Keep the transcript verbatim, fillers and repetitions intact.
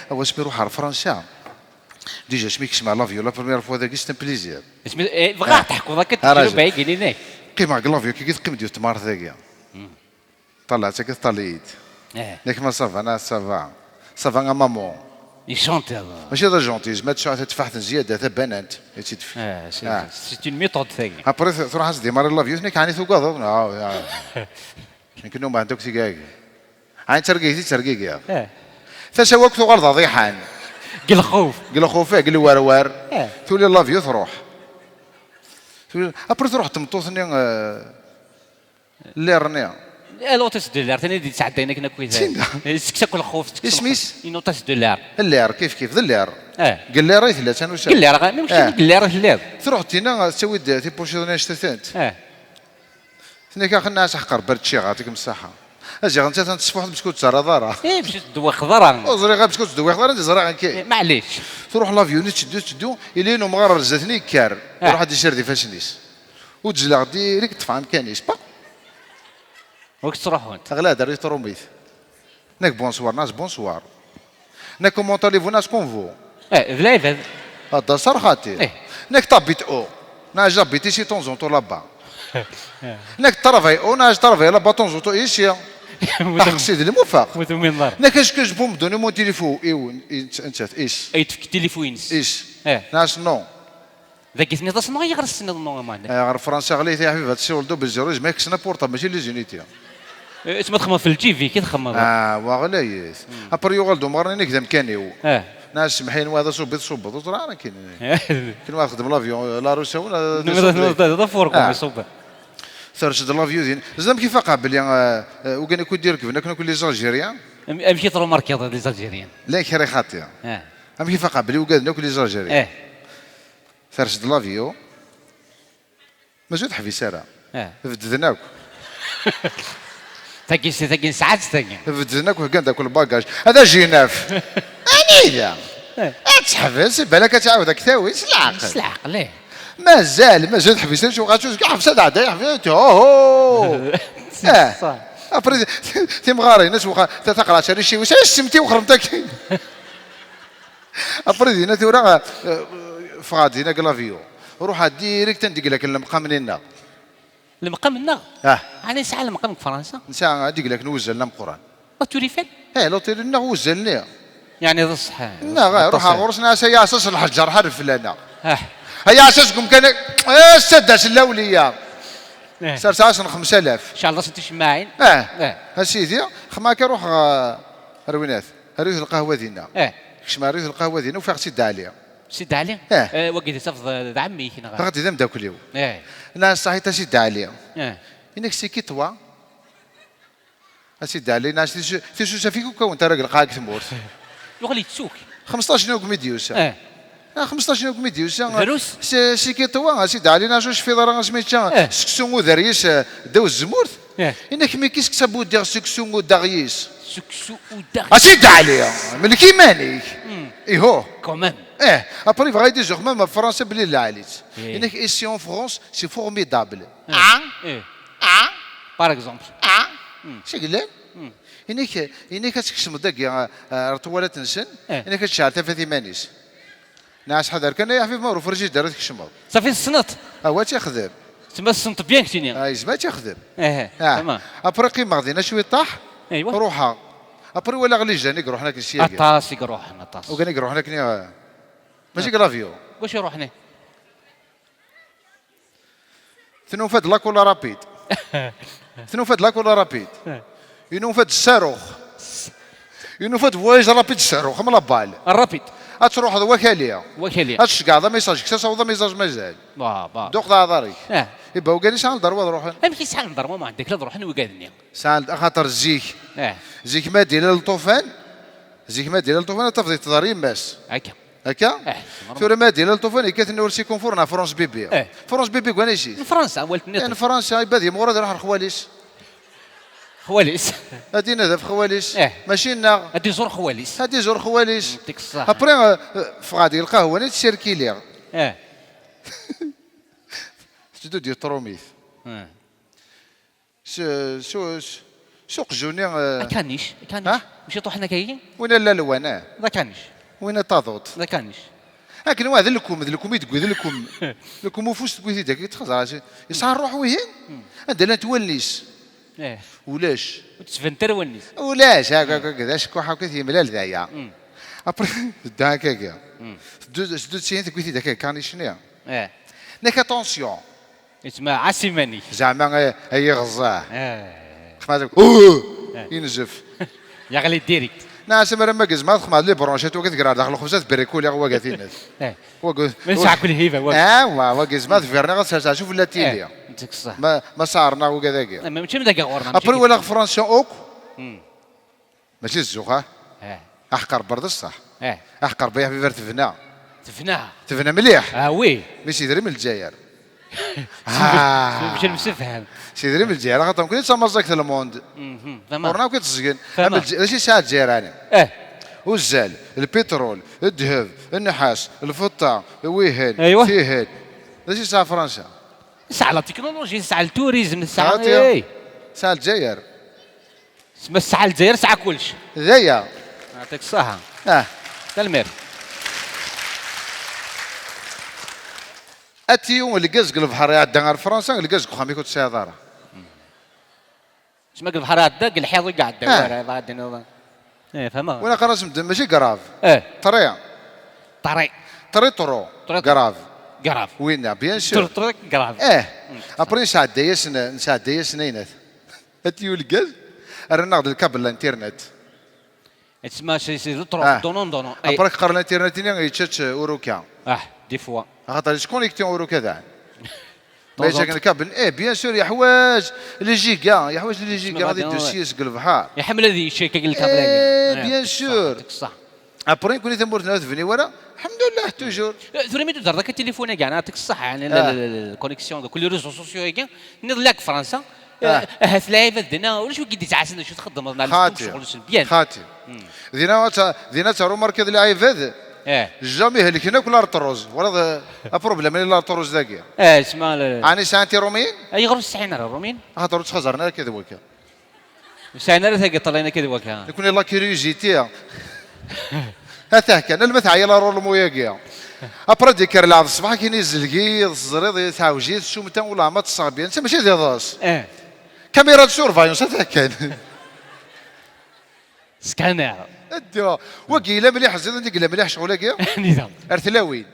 Awas mi ruḥeɣ ɣer Fransa. Déjà, asmi kecmeɣ l'avion la première fois dagi, c'est un plaisir. Asmi, eh, bɣiɣ teḥkuḍ akka ara tejruba-agi-inek. Qqimeɣ deg l'avion, kiki teqqim-d yiwet tmart dagi. Ṭalɛet akka, teṭṭal-iyi-d. Eh. Nek ma ça va, na ça va. Ça va, a maman. Yechanti. Mačči d ajanti, yezmer tesɛa tatfaḥt n zzyada, tabanant, i tt-id-tefk. Eh, c'est, ah, c'est une méthode, tagi. Après, t-, truḥ as-d imar i l'avion, nek ɛni tugadeḍ? No, ya. Nekk nnumeɣ-d akk tigagi. Ɛni d targagit i d targagiɣ? Eh. Tasa-w akk tuɣal d aḍiḥan. Deg lxuf. Deg lxuf, eh, deg lwerwer. Eh. Tuli l'avion, truḥ. Tuli, après, truḥ tmeṭṭut-nni, eh, L'air-nni. Eh, l'hôtesse de l'air, tani d-yettɛeddayen akken akk. Tinna. Eh, tekkes akk lxuf, tekkes. Isem-is? Une hôtesse de l'air. L'air, kif kif, d l'air. Eh. Deg l'air ay tella, d tanusa. Deg l'air, même si, eh, deg l'air telliḍ. Truḥ tinna, tettawi-d tipuciḍin anect-itent. Eh. Tenna-k, "Axi nniɣ-as ḥeqq Rebbi ar ččiɣ, ɛṭikem ṣṣeḥḥa." Aziɣ netta, atan tesfuḥ, mecku ur tt-terriḍ ara. Eh, mecku ur tt-tdewwiqeḍ ara. Ur ẓriɣ ara mecku ur tt-tdewwiqeḍ ara, anda ẓriɣ nekk. Eh, maɛlic. Truḥ l'avion, tetteddu, tetteddu, ili n umɣar ar zdat-nni yekker. Eh. Iruḥ ad d-issired ifassen-is. Ur d-zleɣ direct tefɛem kan-is. Paq! Ur ttruḥunt. Ɣlad ar iṭrumit. Nek bonsoir, nas bonsoir. Nek comment allez-vous, nas comme vous. Eh, d lɛibad. Hada ṣṣer xaṭi. Eh. Nek t'habites où? Nas j'habite ici, de temps en temps là-bas. Eh. Nek travailles où? Nas travaille là-bas, de temps en temps ici. Aḥeq Sidi Lmufaq. Nek est-ce que je peux me donner mon téléphone? Iw, i, i, is. Ay tefk téléphone-ines. Is. Eh. Nas non. Dagi tenniḍ-as neɣ yeɣres tenniḍ non, aman? Eh, ɣer Fransa ɣlayet ay aḥbib, ad tessiwleḍ au zéro, yezmer ad k-kksen apurṭab, mačči les unités. Eh, tma txedmeḍ f lǧib-ik i txedmeḍ. Ah, wa ɣlayet. Après yuɣal-d umɣar-nni-inek d amkan-iw. Eh. Nniɣ-as semmeḥ-iyi, wa d aṣubbeḍ, ṣubbeḍ, ur ẓriɣ ara akken. Eh. Kenwi ad txedmem l'avion, la Russie, wala d aṣubbeḍ. Tenniḍ-as d afurku, ah, iṣubbeḍ. Ters-d l'avion din. Zedam kif aqabel, eh, eh, ugan akk i d-irekben akken akk les Algériens. Am-, amek i trumarkiḍ les Algériens? Llan kra i xaṭi. Eh. Amek i faqeɣ belli ugaden akk les Algériens. Eh. Ters-d l'avion. Mazal ur teḥbis ara. Eh. Bedden akk. Tagi s-, tagi nesɛa-tt tagi. Bedden akk, heggan-d akk lbagaj. Hada jinaf. Anida? Eh. Ad teḥbes, balak ad tɛawed ad k-tawi, s leɛqel. S leɛqel, eh. Mazal, mazal ur teḥbis ara, tuɣal tuzga, ḥbes ad ɛedda, yeḥbes, ho, ho. Eh. Ṣṣeḥ. Après, timɣarin, as uxa-, ta-, taqerɛet ar iciwi, s-, s-, semti wexrem taki. Après, dinna tura, eh, ffɣeɣ-d dinna deg l'avion. Ruḥeɣ direct anda i ilak lemqam-nni-nneɣ. Lemqam-nneɣ? Ah. Ɛni nesɛa lemqam deg Fransa? Nesɛa, anda i ilak n wuzzal n ameqqran. L'Tour Eiffel? Eh, l'hôtel-nneɣ wuzzal-nni. Yeɛni d ṣṣeḥ. Neɣ, eh, ruḥeɣ ɣur-s, nniɣ-as, ay aɛessas lḥeǧǧer, ḥerref fell-aneɣ. Ah. Ay aɛessas deg umkan, eh, s-, ad d-asen lawliya. Eh. Serseɣ-asen xemsa alaf. Cɛleɣ-asen ticemmaɛin. Eh. Eh. A sidi, xemma akka ruḥeɣ, eh, ar winat. Rrut lqahwa dinna. Eh. Kecmeɣ rrut lqahwa dinna, ufiɣ Sidi Ɛli. Sidi Ɛli? Eh. Eh, wagi di tafeḍ d ɛemmi-k, neɣ? Ɣadi d ameddakel-iw. Eh. Nniɣ-as, saḥit a Sidi Ɛli. Eh. Inek c'est qui toi? A Sidi Ɛli, nniɣ-as, tisu-, tisusaf-ik ur kawent ara deg lqaɛa deg tmurt. Yuɣal yettuk. Xmesṭac n ugmi d-yusa. Eh. Ah, xmesṭac n ugmi d-yusa. Drus? C'est, c'est qui toi, a Sidi Ɛli, nniɣ-as ur tecfiḍ ara asmi yečča, eh, seksu udaryis, eh, ddaw tzemmurt? Eh. Inek mi kisk sa buddiɣ seksu udaryis. Seksu udaryis. A Sidi Ɛli, melk iman-ik. Hmm. Iho. Quand même. Eh, après, yebɣa ad d-izuxx même ɣef Fransa belli lɛali-tt. Eh. Inek ici en France, c'est formidable. Eh. Ah? Eh. Ah? Par exemple. Ah? Hmm. Seglen? Hmm. Inek, inek ad tkecmeḍ dagi, eh, ar ṭwalat-nsen, eh, inek ad tecɛel tafat iman-is. Nniɣ-as ḥader kan ay aḥbib, ma ur frijider ad tkecmeḍ. Safi tessneḍ-t? Awa, ad tt-ixdem. Tma tessneḍ-t bien keččini? Ah, yezmer ad tt-ixdem. Eh, ah, tamam. Après qqimeɣ dinna cwiṭaḥ, aywa, ruḥeɣ. Après walaɣ les jeunes i iruḥen akken syagi. Aṭas i iruḥen, aṭas. Ugan i iruḥen akken i, ah, mačči deg l'avion. Wacu iruḥen? Tnufa-d la cola rapide. Tnufa-d la cola rapide. Eh. Inufa-d ssaruxx. Inufa-d voyage rapide ssaruxx, am la balle. Rapide. Ad truḥeḍ wakali. Wakali. Ad tceggɛeḍ amessage, ksa saweḍ amessage mazal. Ba, ba. Duq d aɛḍar-ik. Eh. Iba ugan i sɛan lderwa ad ruḥen. Amek i sɛan lderwa ma ɛendek la ad ruḥen wigad-nni? Sɛan, axaṭer zik. Eh. Zik ma d-ila lṭufan, zik ma d-ila lṭufan, ad tafeḍ itḍar yemma-s. Akka. Akka? Eh, normal. Tura ma d-ila lṭufan, yekkat-nni ur sikunfur neɣ France Bébé. Eh. France Bébé deg wansi-t? N Fransa, walt-nni. Eh, n Fransa, ibad yemɣur ad iruḥ ar xwali-s. Xwali-s. Ad inad ɣef xwali-s. Eh. Mačči nneɣ. Ad iẓur xwali-s. Ad iẓur xwali-s. Mm, dik ṣṣaḥ. Après, euh, euh, ffɣeɣ-d deg lqahwa-nni, ttserkiliɣ. Eh. Tetteddu-d yiṭṭrumit. Eh. S-, s-, s-, s uqjun-nni, eh. Akanic, akanic. Ha? Ciṭuḥen akka-yi? Win alla lwan, ah. D akanic. Win a taḍuṭ. D akanic. Akken wa d lkum, d lkum i d-tewwi, d lkum. Lkum ufus tewwi-t-id akka, yettxaẓer. Yesɛa ṛṛuḥ wihin? Anda llant wallen-is? Eh. Ulac. Ur d-tbanent ara wallen-is. Ulac, akka, akka, d acekkuḥ akka, yemlal d aya. Après, tedda akka, akka. Teddu, teddu d syin, tewwi-t-id akka, kanic-nni. Eh. Nekk, attention. Yettma ɛas iman-ik. Zeɛma, eh, ay iɣeẓẓa. Eh. Xma-, uh! Eh. Inzef. Yeɣli direct. Neɣ asmi ara ma gezmeɣ, ad xemmeɣ les branchettes, wagi tger ar daxel uxebza, tberrikuli, wagi tinet. Eh. Wagi, ma nesɛa kul hiba, wagi. Ah, wa, wagi zma tberniɣ ad serseɣ, cuf la tili. Eh, ntek ṣṣeḥ. Ma, ma sɛernaɣ wagi dagi. Eh, ma mačči am dagi ɣur-neɣ. Après, walaɣ Fransa akk. Hmm. Mačči d zzux, ah? Eh. Aḥeqq Rebbi d ṣṣeḥ. Eh. Aḥeqq Rebbi yeḥbib ar tebna. Tebna. Tebna mliḥ. Ah, oui. Mi s-yedrim Lezzayer. Ah. Bac nemsefham. S-yedrim Lezzayer, axaṭer nekkni d tamaẓagt n lmund. Mhm, tama. Ɣur-neɣ akk i teẓgen. Tama. Am Lezzayer, d acu yesɛa Lezzayer ɛni? Eh. Uzzal, lpitrul, ddheb, nnḥas, lfeṭṭa, wihin, aywa, tihin. D acu yesɛa Fransa? Yesɛa la technologie, yesɛa le tourisme, yesɛa, xaṭi, eh. Yesɛa Lezzayer. Ma tesɛa Lezzayer, tesɛa kullec. D aya. Yeɛṭik ṣṣeḥḥa. Ah. Tanemmirt. Atiyu, lgaz deg lebḥer iɛedda ar Fransa, lgaz deg uxxam-ik ur t-tesɛiḍ ara. Sma deg lebḥer iɛedda, deg lḥiḍ i iɛedda, ah, wara, iḍ iɛeddan. Eh, fehmeɣ. Win aqar asem d-, mačči grave. Eh. Ṭri. Ṭri. Ṭri ṭru. Ṭri ṭru. Grave. Grave. Winna, bien sûr. Ṭri ṭru, grave. Eh. Mm. Après, nesɛedda-yasen, nesɛedda-yasen aynat. Atiyu lgaz, rran-aɣ-d lkabel n internet. Yettma si, si, d ṭru, ah, donon, donon. Eh. Après, qqaren internet-nni yečča-tt uruka. Ah, des fois. Axaṭer yettconnecté uruka daɣen. Ma yettaken lkabel, eh, bien sûr, yeḥwaǧ les giga, yeḥwaǧ les giga, ɣadi dossier seg lebḥer. Iḥemmel ad yečč akka lkabel-agi. Eh, bien sûr. Yeɛṭik ṣṣeḥḥa. Après, nekkni tamurt-nneɣ ur tebni wara, alḥemdulillah, toujours. Eh, tura mi d-terḍa akka tilifun-agi, yeɛṭik ṣṣeḥḥa, yeɛni, ah, la, la, la, la connexion, donc, les réseaux sociaux-agi, nniḍen la deg Fransa, eh, ah, ahat lɛibad dinna, ulac wi k-id-ittɛassan d acu txeddmeḍ, neɣ xaṭi, ccɣel-nsen, bien. Xaṭi. Hmm. Dinna ad ta-, dinna ad taru marka d lɛibad, eh, jamais helken akk la retroz, wala d, aproblème la retroz dagi. Eh, sma la, la. Ɛni sɛan tiṛumiyin? Ayɣer ur sɛin ara Ṛumiyin? Axaṭer ur ttxaẓren ara akka d wakka. Ur sɛin ara tagi ṭṭalayen akka d wakka. Nekkni la curiosité. Atah kan, alma teɛya la rulmu-agi. Après, d-yekker lɛebd ṣṣbeḥ, akin izelg-it, teẓriḍ, teɛwej-it, s umtan, wala ma ṭṭseɣ bien. Netta mačči d iḍes. Eh. Caméra de surveillance, atah kan. Scanner. Adda. Wagi yella mliḥ, ẓid anda yella mliḥ ccɣel-agi? Anida? Ar tlawin.